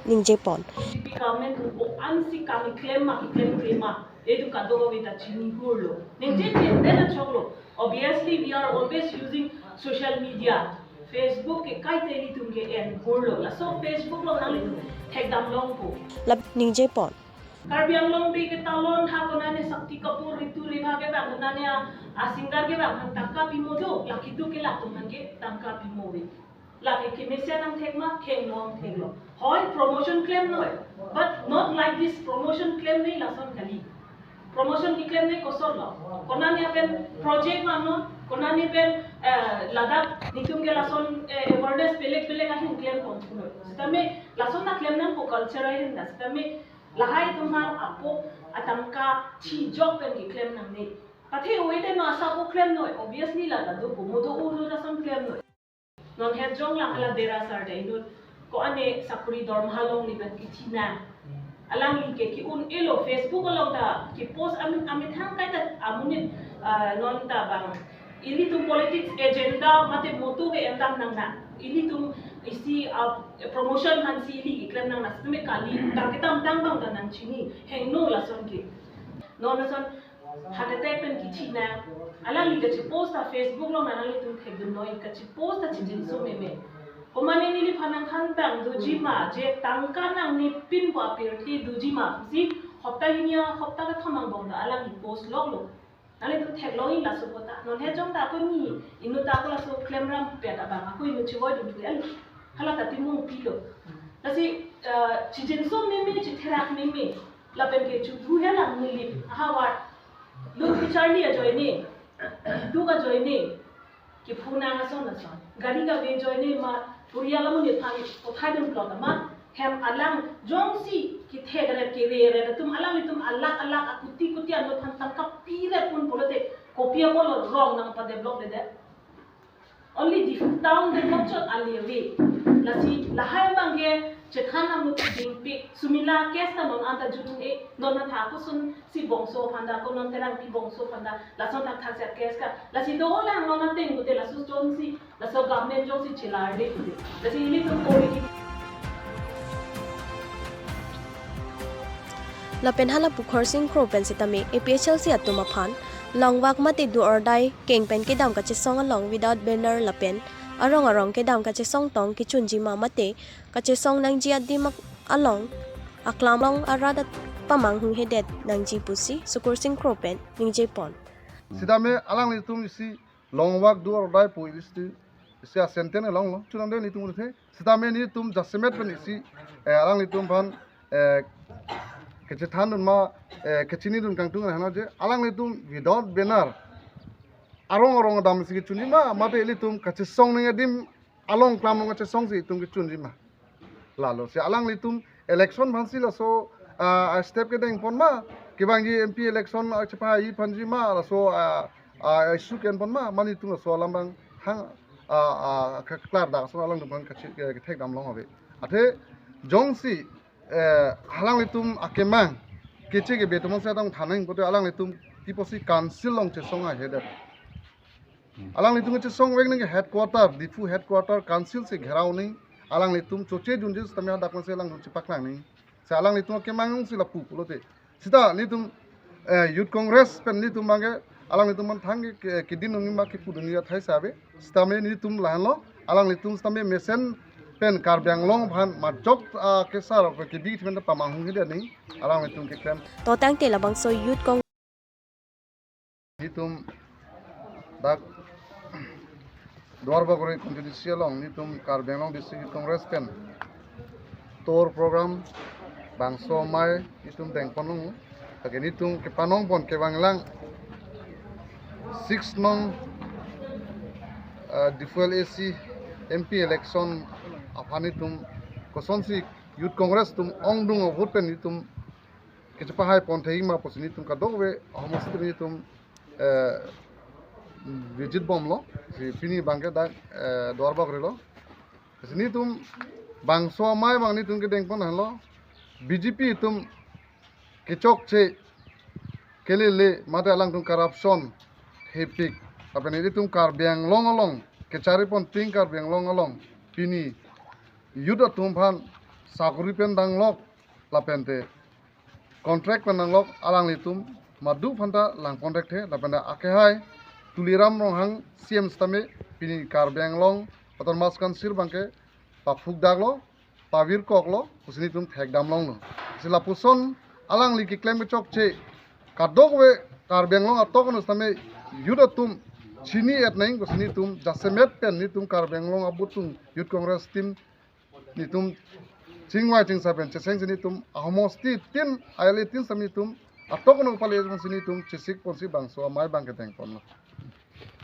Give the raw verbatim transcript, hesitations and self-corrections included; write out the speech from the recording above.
ningje pon. B J P government ko-ansi kam keklem ma, keklem klem ma, edu kadokave ta chini hurlo. Ningje pen den achoklo. Obviously, we are always using social media. Facebook ke kaita ilitum ke en hurlo. Laso Facebook along nanglitum thekdam longpo. Lap ningje pon. Karbi Anglong Day ke talon ha konane Shakti Kapoor, Ritu Rebha kevang, konane a, a singer kevang aphan tangka pimo do, lake do ke latum aphan ke tangka pimo ave. Lake kemesen angthek ma, khengno angtheklo. Hoi, promotion klemnoi. But not like this, promotion klemnoi lason kali. Promotion keklemnoi kosonlo. Konane pen project vangnon, konane pen, eh, ladak netum ke lason, eh, awareness belek belek ahin klem ponthunoi. Sitame lason ta klem nangpo culture ahin ta. Sitame lahai atum aphan apo atangka chijok pen keklem nangne. Pathe ove te no asa apo klemnoi, obviously la ta dopo, mo do-o do lason klemnoi. Non het jonglang hala Dera sar ta inut ko-ane sakuri dormaha longlepen kithi nang. Alangli ke ki-un-elo, Facebook along ta kepost amin, amethang kaita amonit, ah, non ta bang ilitum politics agenda mate motto ke endam nangne. Ilitum isi, ah, promotion aphansi ili keklem nangne. Sitame kali, bang kedamtang abang ta nangchini. Hingno lason ke. Non lason heart attack pen kithi nang. Alangli kachepost ta Facebook along nanglitum thekdun noi, kachepost ta chijinso meme. Komane neliphan nangkhan abang doji ma, je tangka nangne pinpo apirthe doji ma pusi hopta hini a hopta kethom angbong ta alangli post longlo. Nanglitum theklong-i laso apot ta. Non het jong ta ako ni, inut ta ako laso klemrampet abang ako inut chevoidun thu-elo. Hala ta timung pilo. Lasi, eh, chijinso meme, chitherak meme. Lapen ke chudhu helang neli ahavar. Lun kecharli ajoine, duk ajoine, kephu nang ason ason. Gari kave ajoine ma, purial amonit aphan kothai dun plot ma, hem alang jongsi kethek ret kere ret atum, alanglitum alakh alakh, akuti kuti anut aphan tangka pi ret pun pulote, kopi apotlo rong nangpadevelop-ledet. Only Diphu town develop chot ali ave. Lasi lahai abang ke chethan nanglo, dingpik. Sumila case ta non anta judun e, non matha koson si bongso aphan ta, ko non Terangpi bongso aphan ta, lason thakthak set case ka. Lasi dolang non ateng pute laso jongsi, laso government jongsi chelarde pute. Lasi ilitum kori. Lapen hala pu Khorsing Kro pen sitame A P H L C atum aphan Longvak mate Do or Die keng pen kedam kachesong along without banner lapen arong arong kedam kachesong tong kechunji ma mate kachesong nangji adim ak-, along aklam along arat at-, pamanghunghedet nangji pusi Sukursing Kro pen ningje pon. Sitame alanglitum isi Longvak Do or Die pu isi, isi a sentence along lo. Chunam de netum ri the. Sitame netum jasemet pen isi, eh, alanglitum aphan, eh, kechethandun ma, eh, kechinidun kangtung hana je, alanglitum without banner arong arong damsi kechunji ma, mate ilitum kachesong ning adim along klam along kachesongsi itum kechunji ma. Lalo si alanglitum election aphansi laso, ah, step kedeng pon ma, kevangji M P election, ah, chepahai aphanji ma, laso, ah, ah, issue ke-en pon ma, mane itum laso alam abang hang, ah, ah, ke-, klardak ason alangtum aphan kachi-, ke-, kethekdam long ave. Athe jongsi, eh, alanglitum akemang keche kebe atum si adang thaneng pute alanglitum tipo si council along chesong ahedet. Alanglitum kachesong vek nangji headquarter, Diphu headquarter council si gherao nangji, alanglitum choche junji sitame hadak nangsi alanglitum chepaklang nangji. Si alanglitum akemang si lapu pulote. Sita netum, eh, Youth Congress pen netum abang ke, alanglitum aphan thang ke, ke, keding nangji ma kepudun nangji athai si ave. Sitame netum lahenlo, alanglitum sitame mesen pen Karbi Anglong aphan majok, ah, kesar kebi thim pen pamanghunghedet nangji, alanglitum keklem. To tangte labangso Youth Congress. Netum dak Duarbagori constituency along netum Karbi Anglong District Youth Congress pen tour program bangso amei netum dengpon long. Lake netum kepanong pon kevanglang six nong, ah, Diphu L A C M P election aphan netum kosonsi Youth Congress atum ongdung avote pen netum kachepahai pon thek ma pusi netum kadokave ahormu sitame netum, eh, visit bomlo, si pini abang ke dak, eh, Duarbagori lo. Si netum bangso amei abang netum kedengpon henlo, B J P atum kechokche, kelele, mate alangtum corruption hepik. Lapen netum Karbi Anglong along kechari pon ting Karbi Anglong along pini youth atum aphan sakori pen danglok lapente contract pen danglok alanglitum madu aphanta langpon thekthe lapente akehai Tuliram Ronghang C M sitame pini Karbi Anglong Autonomous Council abangke paphukdaklo, pavirkoklo pusi nelitum thekdam longlo. Si lapuson alangli keklem kechokche kadokave Karbi Anglong atok anu sitame youth atum chini-et nangji pusi nelitum jasemet pen nelitum Karbi Anglong Abhutung Youth Congress team nelitum chingvai chingsa pen chechengsi nelitum ahomosti tin, I L A tin sitame nelitum atok anu pale pusi nelitum chesik ponsi bangso amei abangke dengponlo.